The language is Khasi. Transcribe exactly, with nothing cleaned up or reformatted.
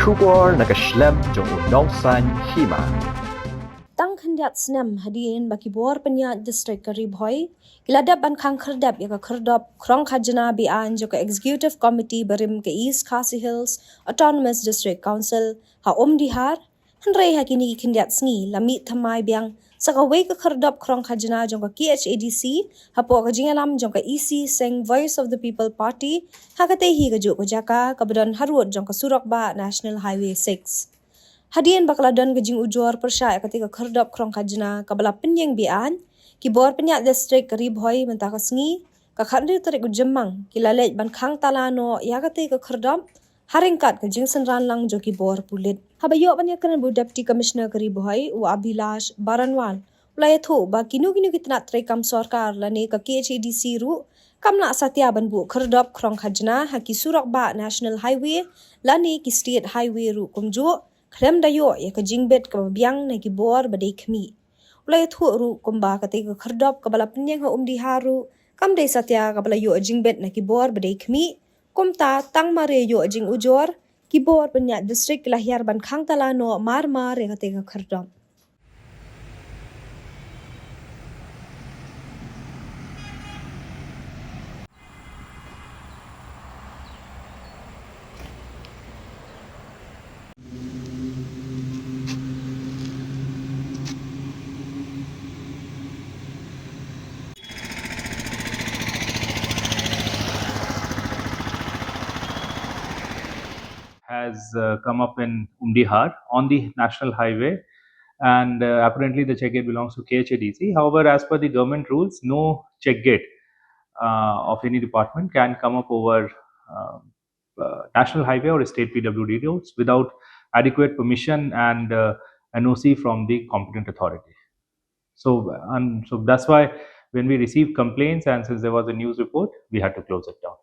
Khubor na ka shlem jong u nongsan hima. Tang khyndiat snem hadien ba ki bor pynïaid district ka Ri Bhoi ki la dep ban khang khyrdep ïa ka khyrdop khrong khajna beaiñ jong ka Executive Committee barim ka East Khasi Hills Autonomous District Council ha Umdihar, hynrei ha kine ki khyndiat sngi la mih thymmai biang sa kawei ka khyrdop khrong khajna jong ka K H A D C hapoh ka jingïalam jong ka E C Seng, Voice of the People Party, ha katei hi kajuh ka jaka kaba don harud jong ka surok bah National Highway six. Hadien ba ka la don ka jingujor pyrshah ïa katei ka khyrdop khrong khajna kaba la pynïeng beaiñ, ki bor pynïaid district ka Ri Bhoi mynta ka sngi, ka khathynriew tarik u Jymmang, ki la leit ban khang tala noh ïa katei ka khyrdop ha ryngkat ka jingsynran lang jong ki bor pulit. Haba ïoh ban ïakren bad u Deputy Commissioner ka Ri Bhoi, u Abhilash Baranwal, u la ïathuh ba kino kino ki tnat treikam sorkar lane ka K H A D C ruh kam lah satia ban buh khyrdop khrong khajna ha ki surok bah National Highway lane ki State Highway ruh kumjuh, khlem da ïoh ïa ka jingbit kaba biang na ki bor ba dei khmih. U la ïathuh ruh kumba katei ka khyrdop kaba la pynïeng ha Umdihar ruh kam dei satia kaba la ïoh jingbit na ki bor ba dei khmih. Kumta tang mar ïa ïoh jingujor, ki bor pynïaid district ki la hiar ban khang tala noh mar mar ïa katei ka khyrdop. has uh, come up in Umdihar on the national highway, and uh, apparently the check gate belongs to K H A D C. However, as per the government rules, no check gate uh, of any department can come up over uh, uh, national highway or state P W D roads without adequate permission and uh, N O C from the competent authority. So, and so that's why when we received complaints and since there was a news report, we had to close it down.